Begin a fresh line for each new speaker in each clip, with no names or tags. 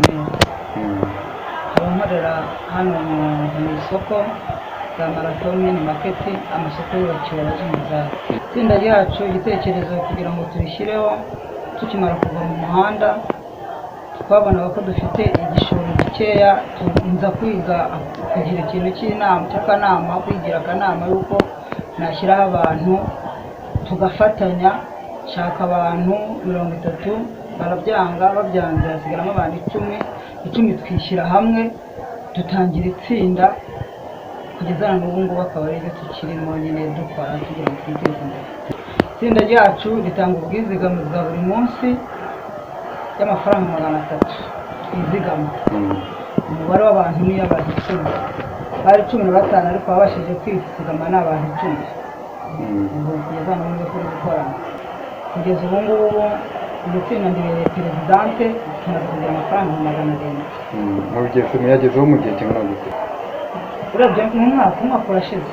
Petronile. Nkaba nkorera hano mu isoko rya Marathon Mini Market, amasoko yubakiwe abazunguzayi. Itsinda ryacu, igitekerezo kugira ngo turishyireho, tukimara kuva mu muhanda twabonaga ko dufite igishoro gikeya. Nza kwiga kugira ikintu cy'inama, cy'akanama, kwigira akanama y'uko nashyiraho abantu tugafatanya. Nshaka abantu 30, barabyanga. Babyanze hasigaramo abantu 10. 10 twishyira hamwe dutangira itsinda, kugeza na n'ubu ngubu akaba aribyo tukirimo nyine dukora kugira ngo twiteze imbere. Itsinda ryacu ritanga ubwizigame bwa buri munsi y'amafaranga 300 twizigama. Umubare w'abantu ni abantu 10, bari 15, ariko ababashije kwizigama ni abantu 10. Ubu kugeza n'ubu ngubu turi gukorana. Kugeza ubu ngubu iryo tsinda ndibereye perezidante, tumaze kugira amafaranga 700.
Mubigeze, muyagezeho mu gihe kingana gute?
Urebye mu mwaka, umwaka urashize.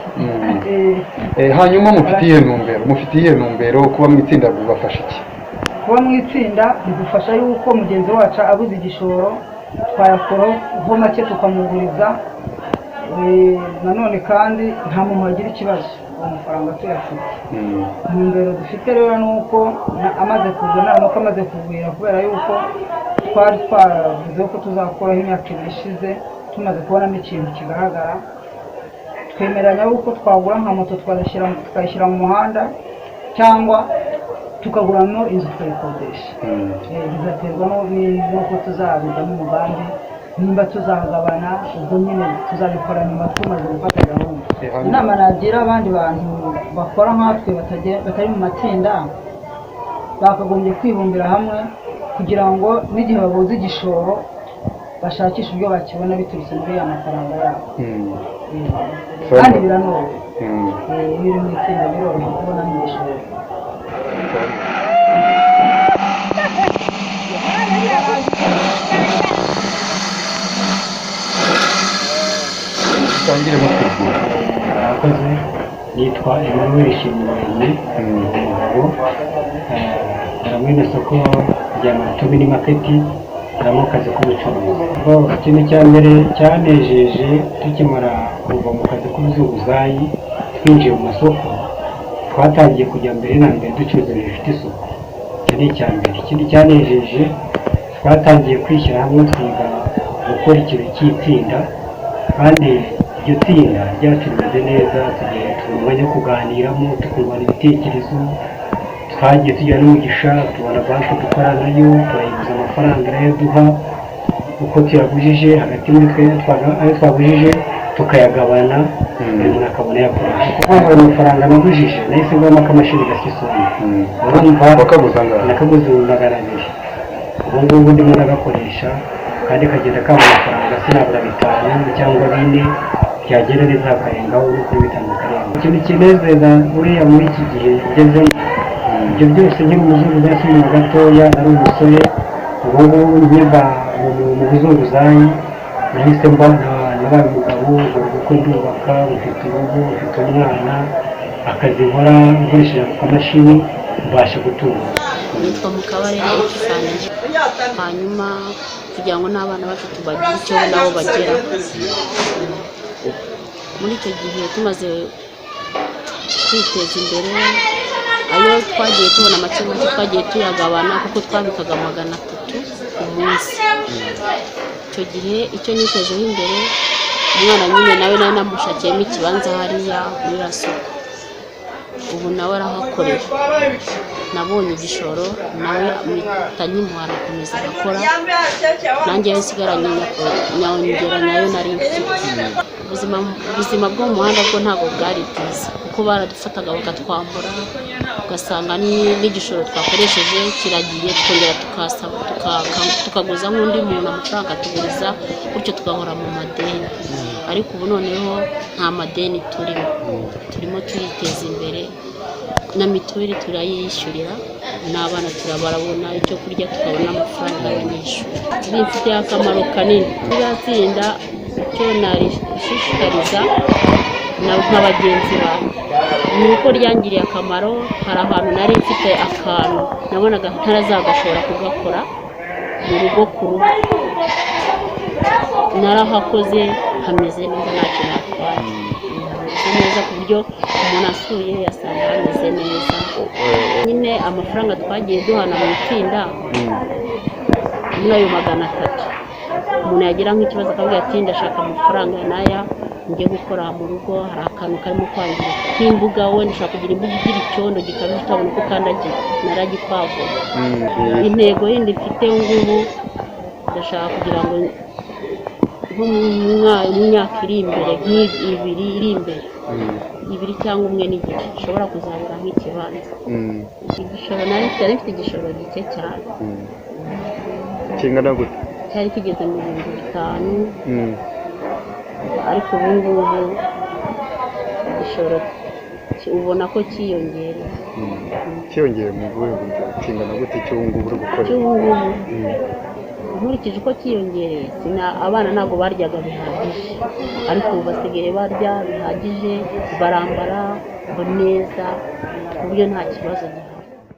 Hanyuma mufite iyihe ntumbero? Mufite iyihe ntumbero? Kuba mu itsinda bibafasha iki?
Kuba mu itsinda bidufasha yuko mugenzi wacu abuze igishoro twayakuraho make tukamuguriza. Nanone kandi nta muntu wagira ikibazo uwo mafaranga tuyafite. Intumbero dufite rero ni uko amaze kugura, naramuka amaze kugwira, kubera yuko twari twaravuze ko tuzakoraho imyaka 2 ishize tumaze kubonamo ikintu kigaragara, twemeranya yuko twagura nka moto tukayishyira mu muhanda, cyangwa tukaguramo inzu tukayikodesha. Bizaterwa n'uko tuzabigamo umugambi, nimba tuzagabana, ubwo nyine tuzabikora nyuma tumaze gufata gahunda.
Hanyuma-
Inama nagira abandi bantu bakora nkatwe batari mu matsinda, bakagombye kwibumbira hamwe kugira ngo n'igihe babuze igishoro bashakishe uburyo bakibona biturutse muri ya mafaranga yabo. Kandi biranoroha. Iyo uri mu itsinda biroroha kubona n'igishoro.
Dutangire mutwibwira.
Murakoze, nitwa Emmanuel Nshimiyumuremyi, umugabo muri soko rya Marato Mini Market, nkoramo akazi k'ubucuruzi. Bo, ikintu cya mbere cyanejeje, tukimara kuva mu kazi k'ubuzunguzayi twinjiye mu masoko, twatangiye kujya mbere na mbere ducuruza ibintu bifite isuku. Icyo ni icya mbere. Ikindi cyanejeje, twatangiye kwishyira hamwe, twiga gukora ikintu cy'itsinda, kandi iryo tsinda ryacu rimeze neza. Tugiye tubona umwanya wo kuganiramo, tukungurana ibitekerezo. Twagiye tugira n'umugisha, tubona banki dukora nayo, turayiguza amafaranga irayaduha. Uko tuyagujije hagati muri twe, ayo twagujije tukayagabana, buri muntu akabona yakoresha. Kuko ayo mafaranga nagujije nahise nguramo akamashini gasya isombe. Urumva,
Wakaguze angahe?
nakaguze 200,000. Ubu ngubu ndimo ndagakoresha kandi kagenda kampa amafaranga, sinabura 5 cyangwa 4, byagenda neza hakarengaho, no kuri 5 bikarenga. Ikintu kinezeza buriya muri iki gihe ngezemo, ibyo byose nkiri umuzunguzayi, inyuma gatoya nari umusore, ubu ngubu nkiva mu buzunguzayi nahise mba nabaye umugabo, nkora ubukwe, ndubaka, mfite urugo, mfite umwana. Akazi nkora nkoresheje ako kamashini mbasha gutunga.
Nitwa Mukabarera Epifani. Hanyuma kugira ngo n'abana bacu tubagire icyo nabo bageraho. Muri icyo gihe tumaze kwiteza imbere, ayo twagiye tubona make make twagiye tuyagabana, kuko twabikaga 300 ku munsi. Icyo gihe icyo nitejeho imbere, umwana nyine nawe nari namushakiyemo ikibanza hariya muri soko, ubu nawe arahakorera. Nabonye igishoro nawe mpita nkimuha, arakomeza agakora, nanjye iyo nsigaranye nyongera nayo nari mfite. Ubuzima bwo mu muhanda bwo ntabwo bwari bwiza, kuko baradufataga bakatwambura, ugasanga n'igishoro twakoresheje kiragiye, tukongera tukasaba, tukaguza nk'undi muntu amafaranga akatuguriza, gutyo tugahora mu madeni. Ariko ubu noneho nta madeni turimo, turimo turiteza imbere, na mituweli turayiyishyurira, n'abana turabarabona icyo kurya, tukabona amafaranga y'abanyeshuri. Bimfitiye akamaro kanini ririya tsinda. Icyo narishishikariza nka bagenzi banjye ni uko ryangiriye akamaro. Hari ahantu nari mfite akantu nabonaga ntarazagashobora kugakora mu rugo ku rugo. Narahakoze, hameze neza, ntacyo natwaye, hameze neza ku buryo umuntu asuye yasanga hameze neza. Nyine amafaranga twagiye duhana mu itsinda, muri ayo 300, umuntu yagira nk'ikibazo akavuga ati: "Ndashaka amafaranga n'aya njye gukora mu rugo, hari akantu karimo kwangirika nk'imbuga." Wenda ushobora kugira imbuga igira icyondo gikabije, utabona uko ukandagira, naragipavoma. Intego yindi mfite ngubu, ndashaka kugira ngo nko mu myaka iri imbere, nk'ibiri iri imbere, ibiri cyangwa umwe n'igice, nshobora kuzabura nk'ikibanza. Igishoro nari mfite, nari mfite igishoro gike cyane.
Kingana gute?
Cyari kigeze mu 5000. Ariko ubu ngubu igishoro ubona ko cyiyongereye.
Cyiyongeye mu buhe buryo? Kingana gute cy'ubu ngubu uri gukoresha?
Cy'ubu ngubu, nkurikije uko cyiyongereye, sina abana ntabwo baryaga bihagije, ariko ubu basigaye barya bihagije, barambara neza ku buryo nta kibazo gihari.